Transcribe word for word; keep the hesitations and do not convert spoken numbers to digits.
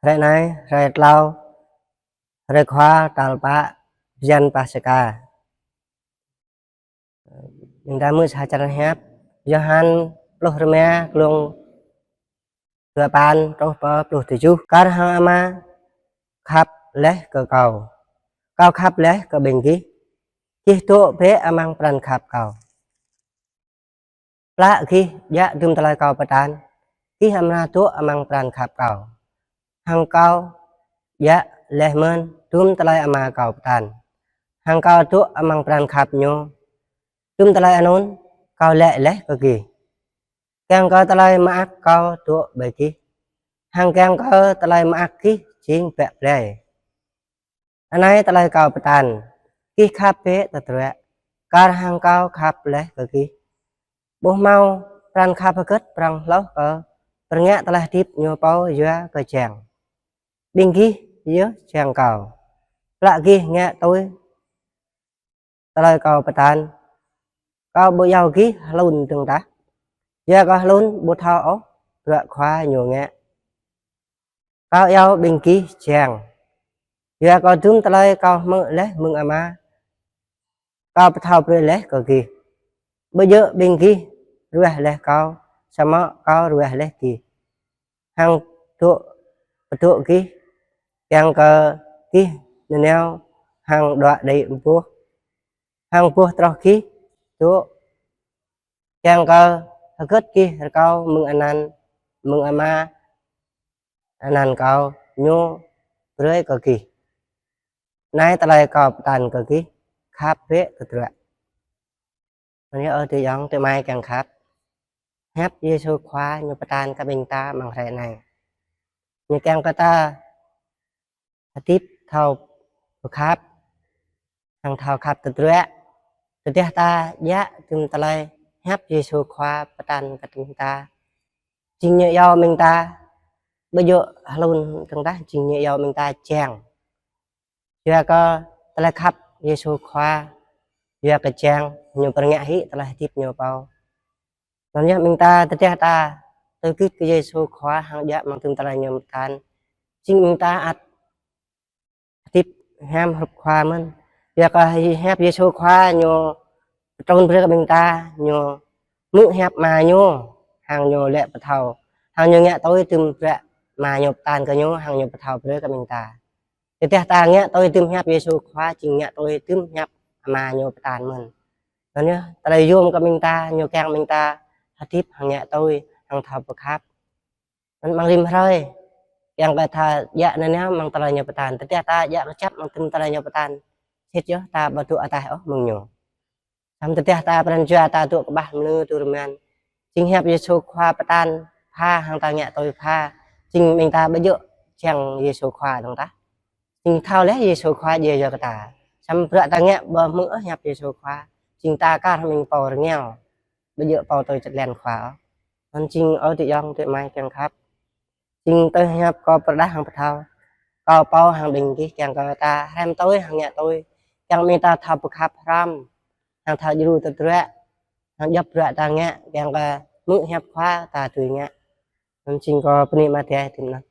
Hrơi anai, hrơi tlâo, hrơi khua tal pă bơyan Paskha. Ƀing ta hmư̆ sa črăn hiăp Yôhan pluh rơma, glông dua păn truh pơ pluh tơjuh. Kar hăng Ama khăp laih kơ Kâo, Kâo khăp laih kơ ƀing gih. Gih dŏ bĕ amăng pran khăp Kâo. Plă gih djă̱ dŭm tơlơi Kâo pơtăn, gih amra dŏ amăng pran khăp Kâo. Hăng Kâo djă̱ laih mơ̆n dŭm tơlơi Ama Kâo pơtăn, hăng Kâo dŏ amăng pran khăp Ñu. Dŭm tơlơi anŭn Kâo laĭ laih kơ gih, kiăng kơ tơlơi mơak Kâo dŏ ƀơi gih, hăng kiăng kơ tơlơi mơak gih jing bă blai. Anai tơlơi Kâo pơtăn: gih khăp bĕ tơdruă, kar hăng Kâo khăp laih kơ gih. Ƀu hmâo pran khăp hơgĕt prŏng hloh kơ pơrngă tơlơi hơdip ñu pô yua kơ jang. Ƀing gih yơh jang Kâo, plă gih ngă tui tơlơi Kâo pơtăn. Kâo ƀu iâu gih hlŭn dơ̆ng tah, yua kơ hlŭn ƀu thâo ôh bruă khua ñu ngă. Kâo iâu ƀing gih jang, yua kơ dŭm tơlơi Kâo hmư̆ laih mơ̆ng Ama, Kâo pơthâo brơi laih kơ gih. Ƀu djơ̆ ƀing gih ruah laih Kâo, samơ̆ Kâo ruah laih gih, hăng dŏ, pơdŏ gih, kiăng kơ gih nanao hăng đuaĭ đĭ boh, hăng boh troh gih dŏ, kiăng kơ hơgĕt gih rơkâo mơ̆ng anăn, mơ̆ng Ama, anăn Kâo, Ñu brơi kơ gih. Anai tơlơi Kâo pơtăn kơ gih: khăp bĕ tơdruă. Anŭn yơh, ơ adơi ayŏng adơi amai kiăng khăp, hiăp Yêsu Khua Ñu pơtăn kơ ƀing ta amăng hrơi anai, Ñu kiăng kơ ta hơdip thâo pơkhăp, hăng thâo khăp tơdruă. Tơdah ta djă̱ dŭm tơlơi hiăp Yêsu Khua pơtăn kơ ƀing ta, jing Ñu iâu ƀing ta, ƀu djơ̆ hlŭn dơ̆ng tah, jing Ñu iâu ƀing ta jang. Yua kơ tơlơi khăp Yêsu Khua, yua kơ jang Ñu pơrngă hĭ tơlơi hơdip Ñu pô. Anŭn yơh ƀing ta, tơdah ta tui gưt kơ Yêsu Khua hăng djă̱ amăng dŭm tơlơi Ñu pơtăn, jing ƀing ta ăt hơdip hiam hrup Khua mơ̆n. Yua kơ hiăp Yêsu Khua Ñu pơtrŭn brơi kơ ƀing ta, Ñu hmư̆ hiăp Ama Ñu, hăng Ñu laĭ pơthâo, hăng Ñu ngă tui dŭm bruă Ama Ñu pơtăn kơ Ñu, hăng Ñu pơthâo brơi kơ ƀing ta. Tơdah ta ngă tui dŭm hiăp Yêsu Khua, jing ngă tui dŭm hiăp Ama Ñu pơtăn mơ̆n. Anŭn yơh, tơlơi yôm kơ ƀing ta, Ñu kiăng ƀing ta hơdip hăng ngă tui, hăng thâo pơkhăp. Anŭn amăng rĭm hrơi, kiăng kơ ta djă̱ nanao amăng tơlơi Ñu pơtăn. Tơdah ta djă̱ kơjăp amăng dŭm tơlơi Ñu pơtăn, sĭt yơh ta ƀu dŏ ataih ôh mơ̆ng Ñu. Samơ̆ tơdah ta pran jua ta dŏ kơƀah mơnơ̆ng tŭ rơman, jing hiăp Yêsu Khua pơtăn pha hăng ta ngă tui pha, jing ƀing ta ƀu djơ̆ jang Yêsu Khua dơ̆ng tah. Jing thâo laih Yêsu Khua djai yua kơ ta. Samơ̆ bruă ta ngă ƀu hmư̆ ôh hiăp Yêsu Khua, jing ta kar hăng ƀing pô rơngiao, ƀu djơ̆ pô tui čơt lan Khua ôh. Anŭn jing, ơ adơi ayŏng adơi amai kiăng khăp, jing tui hiăp Kâo pơrơđah hăng pơthâo, Kâo pô hăng ƀing gih, kiăng kơ ta hrăm tui hăng ngă tui, kiăng ƀing ta thâo pơkhăp hrăm, hăng thâo djru tơdruă, hăng djŏp bruă ta ngă, kiăng kơ hmư̆ hiăp Khua ta dưi ngă. Anŭn jing kâo bơni Ama Adai tui anŭn.